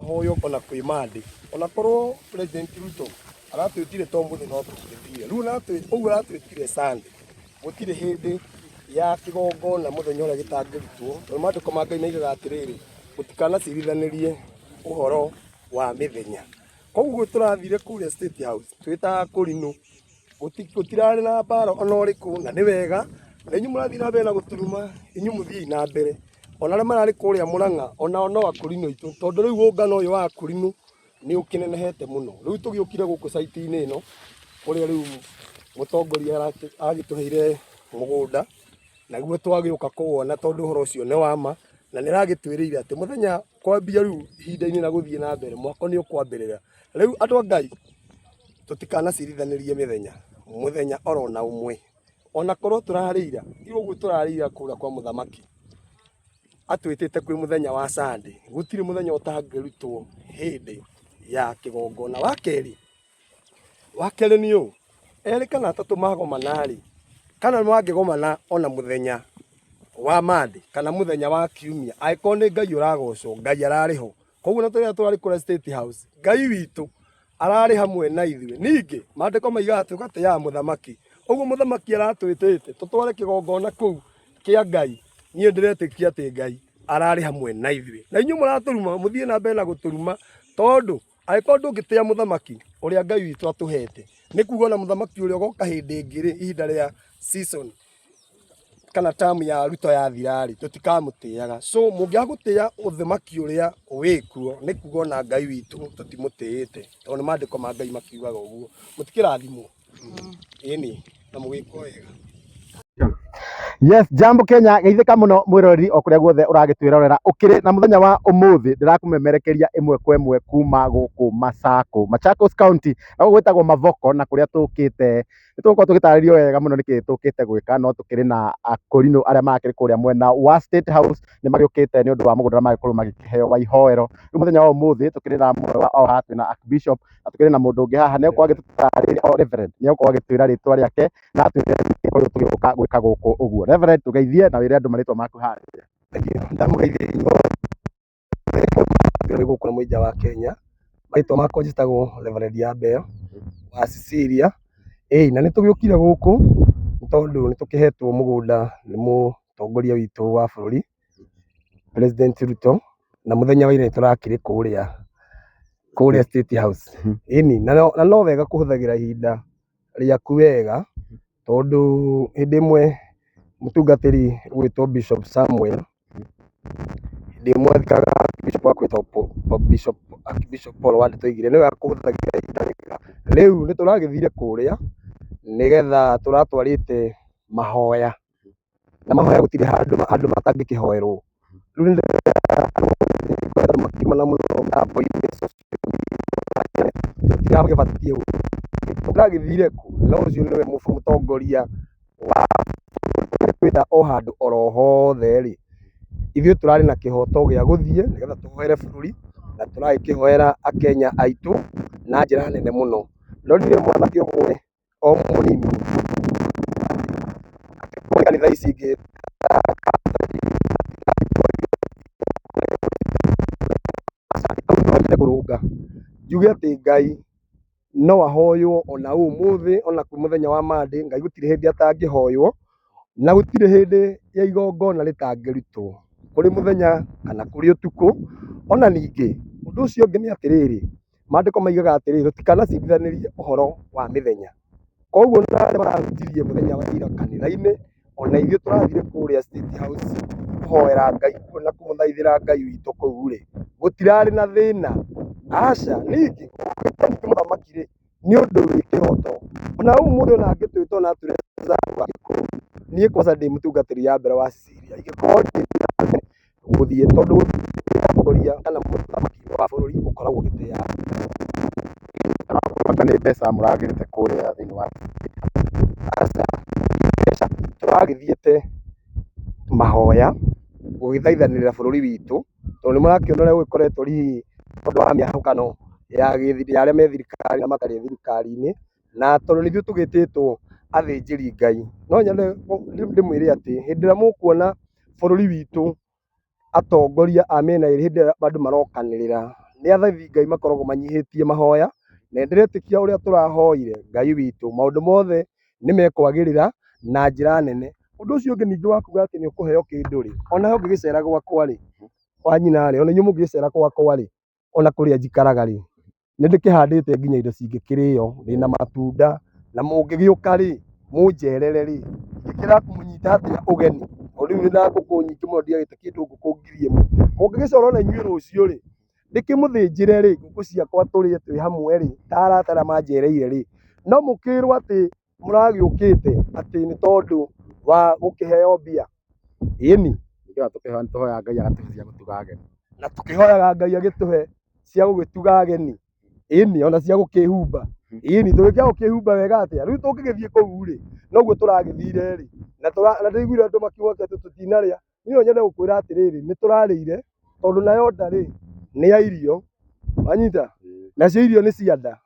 Hoyo ona kwĩ Monday ona korwo President Ruto aratwĩtire to mũthĩ no tũngĩthire rĩu ũguo aratwĩtire Sunday gũtirĩ hĩndĩ ya kĩgongona mũthenya ũrĩa gĩtangĩrutwo tondũ maandĩko ma Ngai maigaga atĩrĩrĩ mũtikanacirithanĩrie ũhoro wa mĩthenya. Koguo tũrathire kũrĩa State House twĩ ta akũrinũ gũtirarĩ na mbara ona ũrĩkũ na nĩ wega na inyuĩ mũrathiĩ na mbere na gũturuma inyuĩ mũthiĩi na mbere. Ona arĩa mararĩ kũrĩa Mũrang'a onao no akũrinũ aitũ tondũ rĩu ũngano ũyũ wa akũrinũ nĩ ũkĩnenehete mũno. Rĩu tũgĩũkire gũkũ site-inĩ ĩno kũrĩa rĩu mũtongoria agĩtũheire mũgũnda naguo twagĩũka kũwona tondũ ũhoro ũcio nĩ wa ma na nĩ aragĩtwĩrĩire atĩ mũthenya kwambia rĩu ihinda-inĩ na gũthiĩ na mbere mwako nĩ ũkwambĩrĩra. Rĩu andũ a Ngai tũtikanacirithanĩrie mĩthenya, mũthenya oro na ũmwe. Ona korwo tũrarĩ ira, tiga ũguo tũrarĩ ira kũrĩa kwa mũthamaki atwĩtĩte kwĩ mũthenya wa Sunday, gũtirĩ mũthenya ũtangĩrutwo hĩndĩ ya kĩgongona. Wa kerĩ nĩ ũũ, erĩ kana atatũ magomana rĩ, kana mangĩgomana ona mũthenya wa Monday kana mũthenya wa kiumia, angĩkorwo nĩ Ngai ũragocwo, Ngai ararĩ ho. Koguo ona tũrĩa tũrarĩ kũrĩa State House, Ngai witũ ararĩ hamwe na ithuĩ. Ningĩ maandĩko maigaga tũgatĩaga mũthamaki. Ũguo mũthamaki aratwĩtĩte tũtware kĩgongona kũu kĩa Ngai, niĩ ndĩretĩkia atĩ Ngai ararĩ hamwe na ithuĩ. Na inyuĩ mũratũruma, mũthiĩ na mbere na gũtũruma tondũ angĩkorwo ndũngĩtĩa mũthamaki ũrĩa Ngai witũ atũhete, nĩ kuga ona mũthamaki ũrĩa ũgoka hĩndĩ ĩngĩ rĩ, ihinda rĩa season kana term ya Ruto yathira rĩ, tũtikamũtĩaga. So mũngĩaga gũtĩa ũthamaki ũrĩa wĩkuo, nĩ kuga ona Ngai witũ tũtimũtĩĩte, tondũ nĩ maandĩko ma Ngai makiugaga ũguo. Mũtikĩrathimwo? Ĩni, na mũgĩkwo wega. Yes, Jambo Kenya geithĩka mũno mwĩroreri o kũrĩa guothe ũragĩtwĩrorera ũkĩrĩ na mũthenya wa ũmũthĩ ndĩrakũmemerekeria ĩmwe kwa ĩmwe kuma gũkũ Masako, Machakos County na gũkũ gwĩtagwo Mavoko na kũrĩa tũkĩte nĩ tũgũkorwo tũgĩtarĩrio wega mũno nĩkĩ tũkĩte gwĩka no tũkĩrĩ na akũrinũ arĩa marakĩrĩ kũrĩa mwena wa State House nĩ magĩũkĩte nĩ ũndũ wa mũgũnda ũrĩa magĩkorwo magĩkĩheo wa ihoero. Rĩu mũthenya wa ũmũthĩ tũkĩrĩ na mũmwe wa haha twĩna Archbishop na tũkĩrĩ na mũndũ ũngĩ haha nĩ egũkorwo agĩtũtarĩria o Reverend nĩ egũkorwo agĩtwĩra rĩtwa rĩake na atwĩre nĩkĩ tũgĩũka gwĩka gũkũ ũguo. Reverend tũgeithie na wĩre andũ marĩtwa maku harĩa. Ndamũgeithia inyuothe gũkũ na mũinja wa Kenya. Marĩtwa makwa njĩtagwo Reverend Abel wa Cecilia. Ĩĩ na nĩ tũgĩũkire gũkũ nĩ tondũ nĩ tũkĩhetwo mũgũnda nĩ mũtongoria witũ wa bũrũri President Ruto, na mũthenya wa ira nĩ tũrakĩrĩ kũrĩa State House. Ĩni na no wega kũhũthagĩra ihinda rĩaku wega tondũ hĩndĩ ĩmwe mũtungatĩri ũgwĩtwo Bishop Samuel hĩndĩ ĩmwe athikaga Bishop wa gwĩtwo Bishop Archbishop Paul Wandũ oigire nĩ wega kũhũthagĩra ihinda wega. Rĩu nĩ tũragĩthire kũrĩa nĩgetha tũratwarĩte mahoya na mahoya gũtirĩ handũ andũ matangĩkĩhoerwo. Rĩu nĩ makiumana mũno mĩtambo-inĩ social media tũtiragĩbatiĩ tũragĩthire kũ na ũcio nĩwe mũtongoria wa bũrũri o handũ oro hothe rĩ, ithuĩ tũrarĩ na kĩhoto gĩa gũthiĩ nĩgetha tũhoere bũrũri na tũragĩkĩhoera akenya aitũ na njĩra nene mũno. Ndonire mwanake ũmwe o mũnini kanitha ici ingĩ no nyende kũrũnga njuge atĩ Ngai no ahoywo ona ũmũthĩ ona kwĩ mũthenya wa Monday, Ngai gũtirĩ hĩndĩ atangĩhoywo na gũtirĩ hĩndĩ ya igongona rĩtangĩrutwo kũrĩ mũthenya kana kũrĩ ũtukũ. Ona ningĩ ũndũ ũcio ũngĩ nĩ atĩrĩrĩ, maandĩko maigaga atĩrĩrĩ, tũtikanacindithanĩrie ũhoro wa mĩthenya. Koguo ona arĩa marahunjirie mũthenya wa ira kanitha-inĩ, ona ithuĩ tũrathire kũrĩa State House kũhoera Ngai kuo na kũmũthaithĩra Ngai witũ kũu rĩ, gũtirarĩ na thĩna, aca. Ningĩ mũthamaki rĩ, nĩ ũndũ wĩ kĩhoto. Ona ũmũthĩ ona angĩtwĩta ona atwĩre niĩ kwanza ndĩ mũtungatĩri ya mbere wa Cecilia, ingĩkorwo gũthiĩ tondũ mũtongoria kana mũthamaki wa bũrũri ũkoragwo ũgĩtĩa. Anga nĩ mbeca mũragĩrĩte kũrĩa thĩinĩ wa Aca, mbeca tũragĩthiĩte mahoya gũgĩthaithanĩrĩra bũrũri witũ tondũ nĩ mũrakĩona ũrĩa gũgĩkoretwo hihi tondũ wa mĩahũkano ya arĩa me thirikari na matarĩ thirikari-inĩ, na tondũ nĩ ithuĩ tũgĩtĩtwo athĩnjĩri Ngai, no nyende ndĩmwĩre atĩ hĩndĩ ĩrĩa mũkuona bũrũri witũ atongoria a mĩena ĩrĩ hĩndĩ ĩrĩa andũ marokanĩrĩra Nĩ athaithi Ngai makoragwo manyihĩtie mahoya, na nĩndĩretĩkia ũrĩa tũrahoire Ngai witũ, maũndũ mothe nĩ mekwagĩrĩra na njĩra nene. Ũndũ ũcio ũngĩ ningĩ wa kuga atĩ nĩ ũkũheo kĩndũ rĩ, onawe ũngĩgĩcera gwakwa rĩ, wa nyina rĩ, ona inyuĩ mũngĩgĩcera gwakwa rĩ, ona kũrĩa njikaraga rĩ, nĩ ndĩkĩhandĩte nginya indo cingĩkĩrĩo, ndĩna matunda, na mũngĩgĩũka rĩ, mũnjerere rĩ, ingĩkĩra kũmũnyita atĩa ũgeni, tondũ rĩu ndĩna ngũkũ nyingĩ mũno ndiagĩte kĩndũ ngũkũ 1000. Mũngĩgĩcora ona inyuĩ rũciũ rĩ, ndĩkĩmũthĩnjĩre rĩ, ngũkũ ciakwa tũrĩe twĩ hamwe rĩ, ta arata arĩa manjereire rĩ, no mũkĩrwo atĩ mũragĩũkĩte atĩ nĩ tondũ wa gũkĩheo mbia? Ĩni. Ningĩ tũkĩhoya nĩ tũhoyaga Ngai agatũhe cia gũtuga ageni. Na tũkĩhoyaga Ngai agĩtũhe cia gũgĩtuga ageni, ĩni, ona cia gũkĩhumba, ĩni, tũgĩkĩaga gũkĩhumba wega atĩa? Rĩu tũngĩgĩthiĩ kũu rĩ, noguo tũragĩthire rĩ, na ndĩraiguire andũ makiuga atĩ tũtinarĩa. Niĩ no nyende gũkwĩra atĩrĩrĩ, nĩ tũrarĩire, tondũ nayo nda rĩ, nĩ ya irio, wanyita? Nacio irio nĩ cia nda.